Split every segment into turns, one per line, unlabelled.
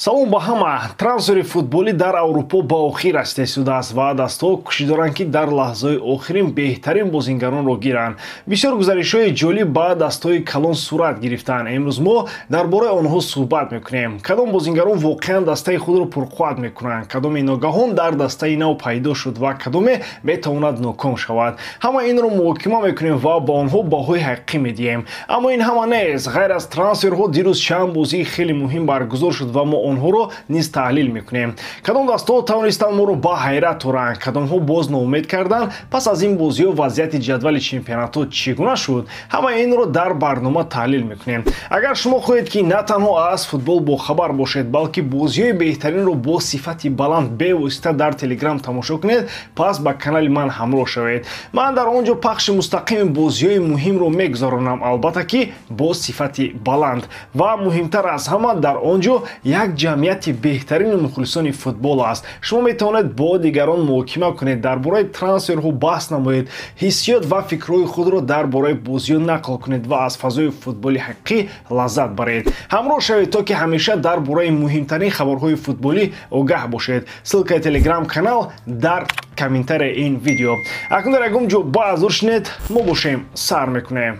Салом ба ҳама. Трансфери футболӣ дар Аврупо ба охир расида истодааст ва дастаҳо кӯшиш доранд, ки дар лаҳзаҳои охирин беҳтарин бозингаронро гиранд. Бисёр гузаришҳои ҷолиб ба дастаҳои калон сурат гирифтанд. Имрӯз мо дар бораи онҳо суҳбат мекунем. Кадом бозингарон воқеан дастаи худро пурқувват мекунанд, кадоме ногаҳон дар дастаи нав пайдо шуд ва кадоме метавонад ноком шавад. Ҳама инро муҳокима мекунем ва ба онҳо баҳои ҳақиқӣ медиҳем. Аммо ин ҳама нест. Ғайр аз трансферҳо дирӯз чанд бозии хеле муҳим баргузор шуд ва мо онҳоро низ таҳлил мекунем. Кадом дастаҳо тавонистанд моро ба ҳайрат оранд, кадомҳо боз ноумед карданд, пас аз ин бозиҳо вазъияти ҷадвали чемпионатҳо чӣ гуна шуд? Ҳама инро дар барнома таҳлил мекунем. Агар шумо хоҳед, ки на танҳо аз футбол бохабар бошед, балки бозиҳои беҳтаринро бо сифати баланд бевосита дар Телеграм тамошо кунед, пас ба канали ман ҳамроҳ шавед. Ман дар он ҷо пахши мустақими бозиҳои муҳимро мегузаронам, албатта ки бо сифати баланд. Ва муҳимтар аз ҳама, дар он ҷо як ҷамъияти беҳтарини мухлисони футбол аст. Шумо метавонед бо дигарон муҳокима кунед, дар бораи трансферҳо баҳс намоед, ҳиссиёт ва фикрҳои худро дар бораи бозиҳо нақл кунед ва аз фазои футболи ҳақиқӣ лаззат баред. Ҳамроҳ шавед, то ки ҳамеша дар бораи муҳимтарин хабарҳои футболӣ огаҳ бошед. Ссылкаи Телеграм канал дар комментарияи ин видео. Акнун дар ягон ҷо баъзур шинед, мо бошем, сар мекунем.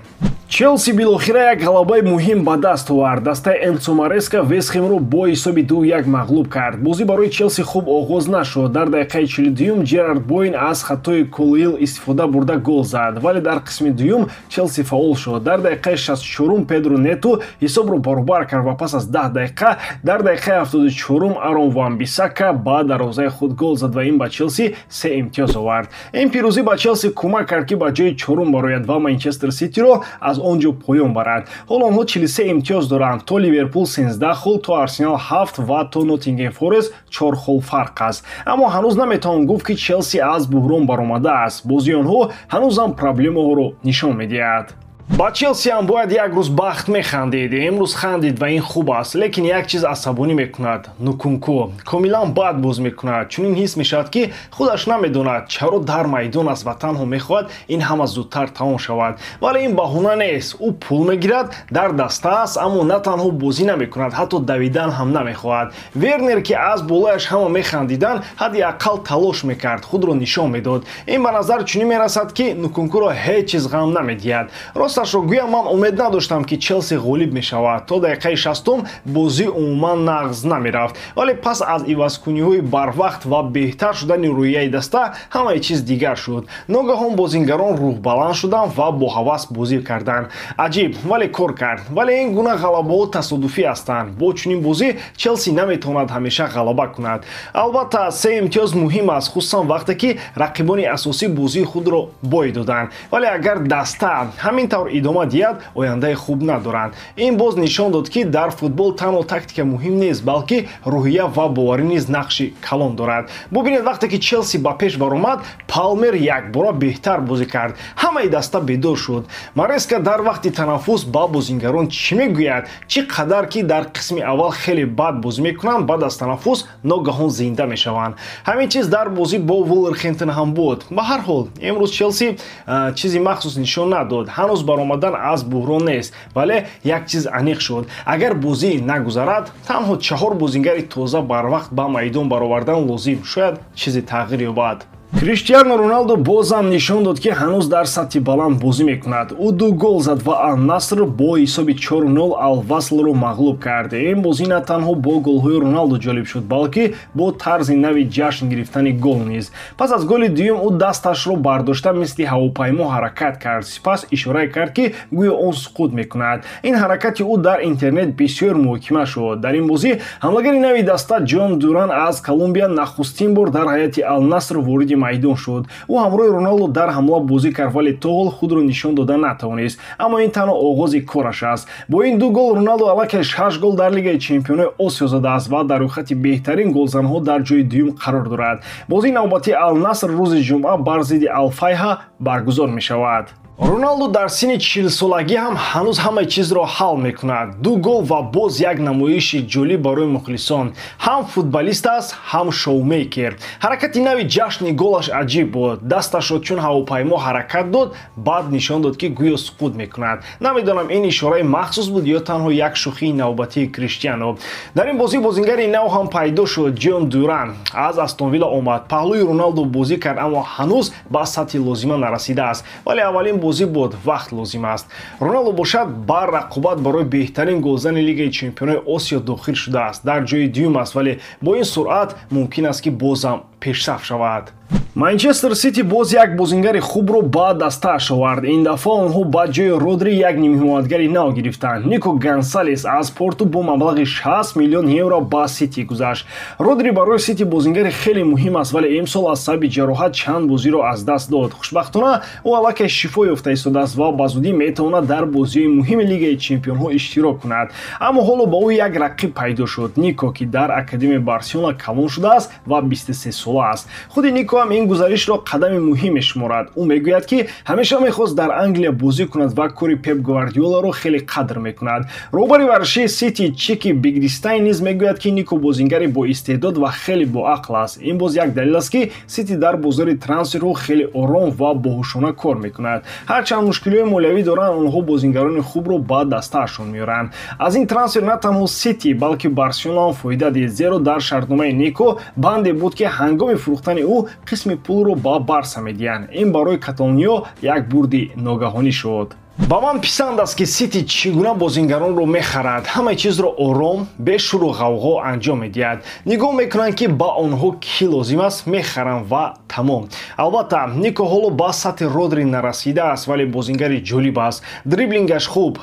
Челси билохира як ғалабаи муҳим ба даст овард. Дастаи Энсо Мареска Вестхемро бо ҳисоби 2-1 мағлуб кард. Бозӣ барои Челси хуб оғоз нашуд. Дар дақиқаи 42-юм Ҷерард Боин аз хатои Колуил истифода бурда гол зад, вале дар қисми дуюм Челси фаъол шуд. Дар дақиқаи 64-ум Педро Нету ҳисобро баробар кард ва пас аз 10 дақиқа дар дақиқаи 74-ум Арон Ван Бисака ба дарвозаи худ гол зад ва ин ба Челси се имтиёз овард. Ин пирӯзӣ ба Челси кӯмак кард, ки ба ҷои чорум барояд ва Манчестер Ситиро аз он ҷо поён барад. Ҳоло онҳо 43 имтиёз доранд. То Ливерпул 13 хол, то Арсенал 7 ва то Ноттингем Форест 4 хол фарқ аст. Аммо ҳанӯз наметавон гуфт, ки Челси аз буҳрон баромадааст. Бозии онҳо ҳанӯзам проблемаҳоро нишон медиҳад. Ба Челси ҳам бояд як рӯз бахт механдид. Имрӯз хандид ва ин хуб аст, лекин як чиз асабонӣ мекунад. Нкунку комилан бад боз мекунад. Чунин ҳис мешавад, ки худаш намедонад, чаро дар майдон аст ва танҳо мехоҳад ин ҳама зудтар тамом шавад. Вале ин баҳона нест. Ӯ пул мегирад, дар даста аст, аммо на танҳо бозӣ намекунад, ҳатто давидан ҳам намехоҳад. Вернер, ки аз болояш ҳама механдиданд, ҳадди ақал талош мекард, худро нишон медод. Ин ба назар чунин мерасад, ки Нкункуро ҳеҷ чиз ғам намедиҳад. Росташро гӯям, ман умед надоштам, ки Челси ғолиб мешавад. То дақиқаи 60-ум бозӣ умуман нағз намерафт, вале пас аз ивазкуниҳои барвақт ва беҳтар шудани рӯҳияи даста ҳамаи чиз дигар шуд. Ногаҳон бозингарон рӯҳбаланд шуданд ва бо ҳавас бозӣ карданд. Аҷиб, вале кор кард. Вале ин гуна ғалабаҳо тасодуфӣ ҳастанд. Бо чунин бозӣ Челси наметавонад ҳамеша ғалаба кунад. Албатта, се имтиёз муҳим аст, хусусан вақте ки рақибони асосӣ бозии худро бой доданд. Вале агар даста ҳамин тавр идома диҳад, ояндаи хуб надоранд. Ин боз нишон дод, ки дар футбол танҳо тактика муҳим нест, балки рӯҳия ва боварӣ низ нақши калон дорад. Бубинед, вақте ки Челси ба пеш баромад, Палмер якбора беҳтар бозӣ кард, ҳамаи даста бедор шуд. Мареска дар вақти танаффус ба бозингарон чӣ мегӯяд? Чӣ қадар ки дар қисми аввал хеле бад бозӣ мекунанд, баъд аз танаффус ногаҳон зинда мешаванд. Ҳамин чиз дар бозӣ бо Вулверхэмптон ҳам буд. Ба ҳар ҳол, имрӯз Челси чизи махсус нишон надод. Ҳанӯз баромадан аз буҳрон нест, вале як чиз аниқ шуд: агар бозӣ нагузарад, танҳо чаҳор бозингари тоза барвақт ба майдон баровардан лозим, шояд чизе тағйир ёбад. Криштиану Роналду бозам нишон дод, ки ҳанӯз дар сатҳи баланд бозӣ мекунад. Ӯ ду гол зад ва Ал-Наср бо ҳисоби 4-0 Ал-Васлро мағлуб кард. Ин бозӣ на танҳо бо голҳои Роналду ҷолиб шуд, балки бо тарзи нави ҷашн гирифтани гол низ. Пас аз голи дуюм ӯ дасташро бардошта мисли ҳавопаймо ҳаракат кард, сипас ишорае кард, ки гӯё он суқут мекунад. Ин ҳаракати ӯ дар интернет бисёр муҳокима шуд. Дар ин бозӣ ҳамлагари нави даста Ҷон Дуран аз Колумбия нахустин бор дар ҳайати Ал-Наср вориди майдон шуд. Ӯ ҳамроҳи Роналду дар ҳамла бозӣ кард, вале то ҳол худро нишон дода натавонист. Аммо ин танҳо оғози кораш аст. Бо ин ду гол Роналду аллакай шаш гол дар Лигаи чемпионои Осиё задааст ва дар рӯйхати беҳтарин голзанҳо дар ҷои дуюм қарор дорад. Бозии навбатии Ал-Наср рӯзи ҷумъа бар зидди Алфайҳа баргузор мешавад. Роналду дар синни 40-солагӣ ҳам ҳанӯз ҳамаи чизро ҳал мекунад. 2 гол ва боз як намоиши ҷолиб барои мухлисон. Ҳам футболист аст, ҳам шоумейкер. Ҳаракати нави ҷашни голаш аҷиб буд. Дасташро чун ҳавопаймо ҳаракат дод, баъд нишон дод, ки гӯё суқут мекунад. Намедонам, ин ишораи махсус буд ё танҳо як шӯхии навбатии Криштиано. Дар ин бозӣ бозингари нав ҳам пайдо шуд. Ҷон Дуран аз Астон Вилла омад. Паҳлӯи Роналду бозӣ кард, аммо ҳанӯз ба сатҳи лозима нарасидааст. Вале аввалин бозӣ буд, вақт лозим аст. Роналду бошад бар рақобат барои беҳтарин голзани Лигаи Чемпионои Осиё дохил шудааст. Дар ҷои дуюм аст, вале бо ин суръат мумкин аст, ки бозам пешсаф шавад. Манчестер Сити боз як бозингари хубро ба дастааш овард. Ин дафъа онҳо ба ҷои Родри як нимҳимоятгари нав гирифтанд. Нико Гонсалес аз Порту бо маблағи 60 миллион евро ба Сити гузашт. Родри барои Сити бозингари хеле муҳим аст, вале имсол аз сабаби ҷароҳат чанд бозиро аз даст дод. Хушбахтона, ӯ аллакай шифо ёфта истодааст ва ба зудӣ метавонад дар бозиҳои муҳими Лигаи Чемпионҳо иштирок кунад. Аммо ҳоло ба ӯ як рақиб пайдо шуд. Нико, ки дар Академияи Барселона калон шудааст ва 23 сола аст. Худи Нико ҳам ин гузаришро қадами муҳим мешуморад. Ӯ мегӯяд, ки ҳамеша мехост дар Англия бозӣ кунад ва кори Пеп Гвардиоларо хеле қадр мекунад. Роҳбари варзишии Сити Чики Бигристайн низ мегӯяд, ки Нико бозингари боистеъдод ва хеле боақл аст. Ин боз як далел аст, ки Сити дар бозори трансферҳо хеле ором ва боҳушона кор мекунад. Ҳарчанд мушкилиҳои молиявӣ доранд, онҳо бозингарони хубро ба дастаашон меоранд. Аз ин трансфер на танҳо Сити, балки Барселона ҳам фоида дид, зеро дар шартномаи Нико банде буд, ки ҳангоми фурӯхтани ӯ қисми пулро ба Барса медиҳанд. Ин барои каталониё як бурди ногаҳонӣ шуд. Ба ман писанд аст, ки Сити чӣ гуна бозингаронро мехарад. Ҳамаи чизро ором, бе шуру ғавғо анҷом медиҳад. Нигоҳ мекунанд, ки ба онҳо кӣ лозим аст, мехаранд ва тамом. Албатта, Нико ҳоло ба сатҳи Родри нарасидааст, вале бозингари ҷолиб аст. Дриблингаш хуб,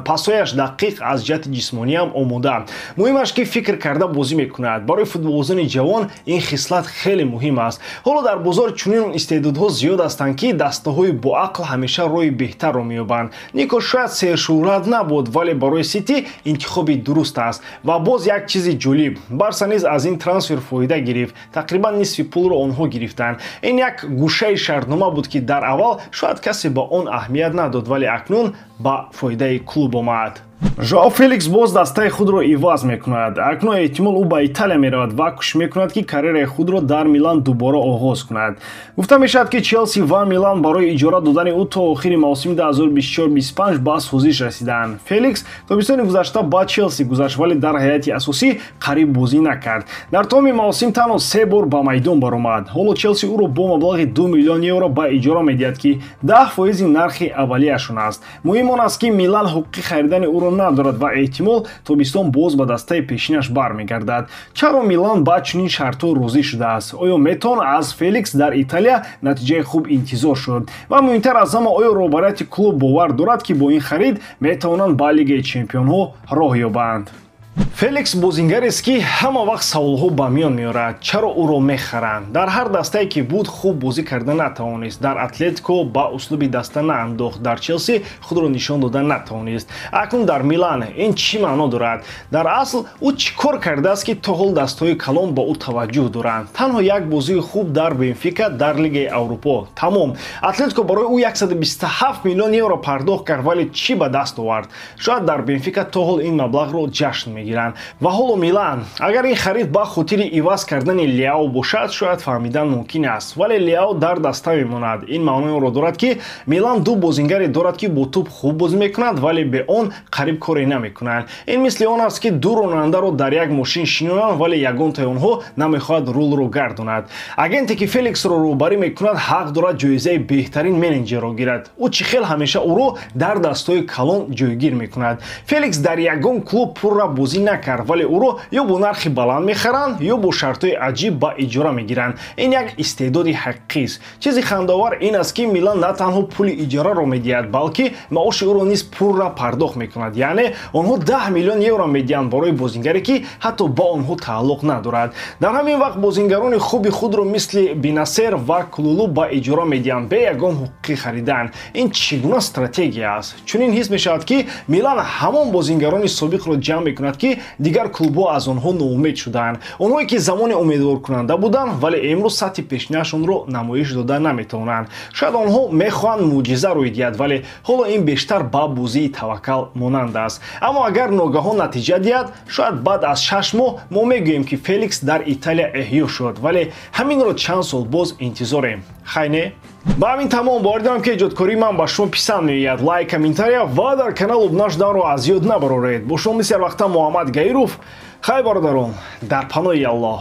пасояш дақиқ, аз ҷиҳати ҷисмониам омода. Муҳимаш, ки фикр карда бозӣ мекунад. Барои футболбозони ҷавон ин хислат хеле муҳим аст. Ҳоло дар бозор чунин истеъдодҳо зиёд ҳастанд, ки дастаҳои боақл ҳамеша роҳи беҳтарро меёбанд. Нико шояд сершӯҳрат набуд, вале барои Сити интихоби дуруст аст. Ва боз як чизи ҷолиб: Барса низ аз ин трансфер фоида гирифт. Тақрибан нисфи пулро онҳо гирифтанд. Ин як гӯшаи шартнома буд, ки дар аввал шояд касе ба он аҳамият надод, вале акнун ба фоидаи клуб омад. Жоао Феликс боз дастаи худро иваз мекунад. Акнун эҳтимол ӯ ба Италия меравад ва кӯшиш мекунад, ки карьераи худро дар Милан дубора оғоз кунад. Гуфта мешавад, ки Челси ва Милан барои иҷора додани ӯ то охири мавсими 2024-25 ба созиш расиданд. Феликс тобистони гузашта ба Челси гузашт, вале дар ҳайати асосӣ қариб бозӣ накард. Дар тамоми мавсим танҳо 3 бор ба майдон баромад. Ҳоло Челси ӯро бо маблағи 2 миллион евро ба иҷора медиҳад, ки 10% нархи аввалияшон аст. Муҳим он аст, ки Милан ҳуқуқи харидани ӯро надорад ва эҳтимол тобистон боз ба дастаи пешинаш бармегардад. Чаро Милан ба чунин шартҳо розӣ шудааст? Оё метавон аз Феликс дар Италия натиҷаи хуб интизор шуд? Ва муҳимтар аз ҳама, оё роҳбарияти клуб бовар дорад, ки бо ин харид метавонанд ба Лигаи Чемпионҳо роҳ ёбанд? Феликс бозингарест, ки ҳама вақт саволҳо ба миён меорад. Чаро ӯро мехаранд? Дар ҳар дастае, ки буд, хуб бозӣ карда натавонист. Дар Атлетико ба услуби даста наандохт, дар Челси худро нишон дода натавонист. Акнун дар Милан ин чӣ маъно дорад? Дар асл ӯ чӣ кор кардааст, ки то ҳол дастҳои калон ба ӯ таваҷҷӯҳ доранд? Танҳо як бозии хуб дар Бенфика дар Лигаи Аврупо. Тамом. Атлетико барои ӯ 127 миллион евро пардохт кард, вале чӣ ба даст овард? Шояд дар Бенфика то ҳол ин маблағро ҷашн мегиранд. Ва ҳоло Милан. Агар ин харид ба хотири иваз кардани Леао бошад, шояд фаҳмидан мумкин аст, вале Леао дар даста мемонад. Ин маънои онро дорад, ки Милан ду бозингаре дорад, ки бо тӯб хуб бозӣ мекунад, вале бе он қариб коре намекунанд. Ин мисли он аст, ки ду ронандаро дар як мошин шинонанд, вале ягонтаи онҳо намехоҳад рулро гардонад. Агенте, ки Феликсро роҳбарӣ мекунад, ҳақ дорад ҷоизаи беҳтарин менеҷерро гирад. Ӯ чӣ хел ҳамеша ӯро дар дастҳои калон ҷойгир мекунад. Феликс дар ягон клуб пурра бозӣ накард, вале ӯро ё бо нархи баланд мехаранд, ё бо шартҳои аҷиб ба иҷора мегиранд. Ин як истеъдоди ҳақиқист. Чизи хандаовар ин аст, ки Милан на танҳо пули иҷораро медиҳад, балки маоши ӯро низ пурра пардохт мекунад. Яъне онҳо 10 миллион евро медиҳанд барои бозингаре, ки ҳатто ба онҳо тааллуқ надорад. Дар ҳамин вақт бозингарони хуби худро мисли Бинасер ва Кулулу ба иҷора медиҳанд бе ягон ҳуқуқи харидан. Ин чӣ гуна стратегия аст? Чунин ҳис мешавад, ки Милан ҳамон бозингарони собиқро ҷамъ мекунад, ки ки дигар клубҳо аз онҳо ноумед шудаанд. Онҳое ки замоне умедворкунанда буданд, вале имрӯз сатҳи пешинаашонро намоиш дода наметавонанд. Шояд онҳо мехоҳанд мӯъҷиза рӯй диҳад, вале ҳоло ин бештар ба бозии таваккал монанд аст. Аммо агар ногаҳон натиҷа диҳад, шояд баъд аз 6 моҳ мо мегӯем, ки Феликс дар Италия эҳё шуд, вале ҳаминро чанд сол боз интизорем. Хай, не, ба ҳамин тамом. Бовар дорам, ки эҷодкории ман ба шумо писанд меояд. Лайк, комментария ва дар канал обуна шуданро аз ёд набароред. Бо шумо мисли ҳар вақта Муҳаммад Гаиров. Хай, бародарон, дар паноҳи Аллоҳ.